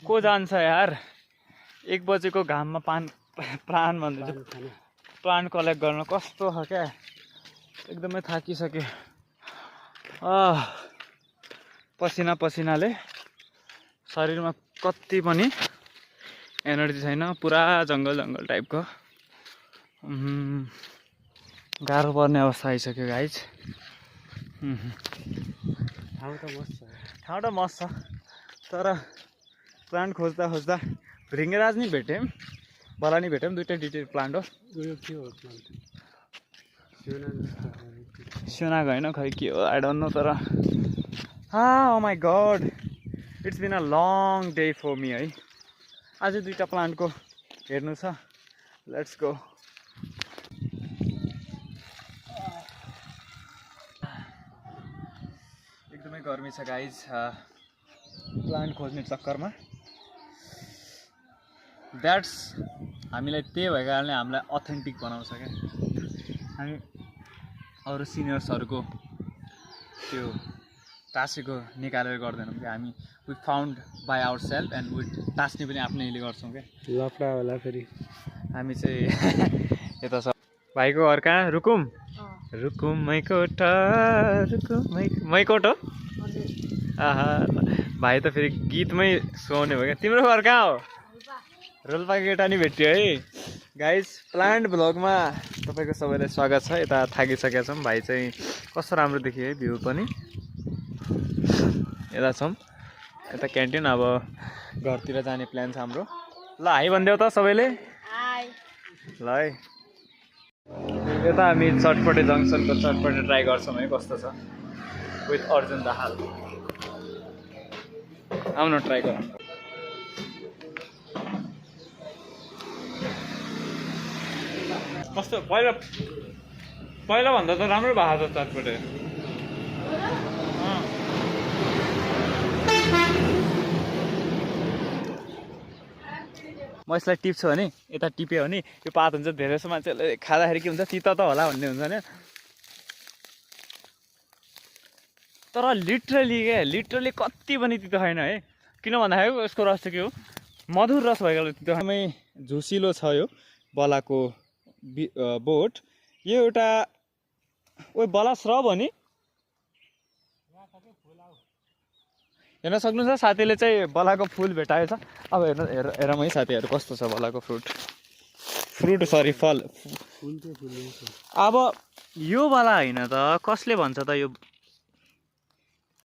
को जान्छ यार 1 बजेको घाममा प्लान्ट भन्दैछु प्लान्ट कलेक्ट गर्न कस्तो छ क्या एकदमै थाकिसक्यो पसिना पसिनाले शरीरमा कति पनि एनर्जी छैन पुरा जङ्गल टाइपको गाह्रो पर्ने अवस्था आइसक्यो गाइज ठाउँ त मस्त छ तर प्लान्ट खोज्दा ढिङ्गराज नि भेट्यौँ बला नि भेट्यौँ दुइटै डिटेल प्लान्ट हो सियोनाको होइन खै के हो आई डोन्ट नो तर oh my god it's been a long day for me है अझै 2टा प्लान्टको हेर्नु छ लेट्स गो एकदमै गर्मी छ गाइज प्लान्ट खोज्ने चक्करमा द्याट्स हामीलाई त्यही भएको कारणले हामीलाई अथेन्टिक बनाउँछ क्या हामी अरू सिनियर्सहरूको त्यो टाँसेको निकालेर गर्दैनौँ क्या हामी we found by our self and we टाँस्ने पनि आफ्नैले गर्छौँ क्या लफडा होला फेरि हामी चाहिँ यता छ भाइको घर कहाँ रुकुम मैकोट हो आहा भाइ त फेरि गीतमै सुहाउने भयो क्या तिम्रो घर कहाँ हो रोल्पा केटा नि भेट्यो है गाइज प्लान्ट भ्लगमा तपाईँको सबैलाई स्वागत छ यता थाकिसकेका छौँ भाइ चाहिँ कस्तो राम्रो देखियो है भ्यू पनि यता छौँ यता क्यान्टिन अब घरतिर जाने प्लान छ हाम्रो ल हाई भनिदेऊ त सबैले ल है यता हामी चटपटे जङ्सनको चटपटे ट्राई गर्छौँ है कस्तो छ विथ अर्जुन दाहाल आउनु ट्राई गरौँ कस्तो पहिला भन्दा त राम्रो भएको छ चटपटे म यसलाई टिप्छु भने यता टिप्यो भने यो पात हुन्छ धेरै जस्तो मान्छेले खाँदाखेरि के हुन्छ तिता त होला भन्ने हुन्छ नि तर लिटरली कति पनि तितो छैन है किन भन्दाखेरि यसको रस चाहिँ के हो मधुर रस भएको तितो एकदमै झुसिलो छ यो बलाको बोट यो एउटा बला श्रब हो नि हेर्न सक्नुहुन्छ साथीले चाहिँ बलाको फुल भेटाएछ अब हेरौँ है साथीहरू कस्तो छ बलाको फ्रुट सरी फल अब यो बला होइन त कसले भन्छ त यो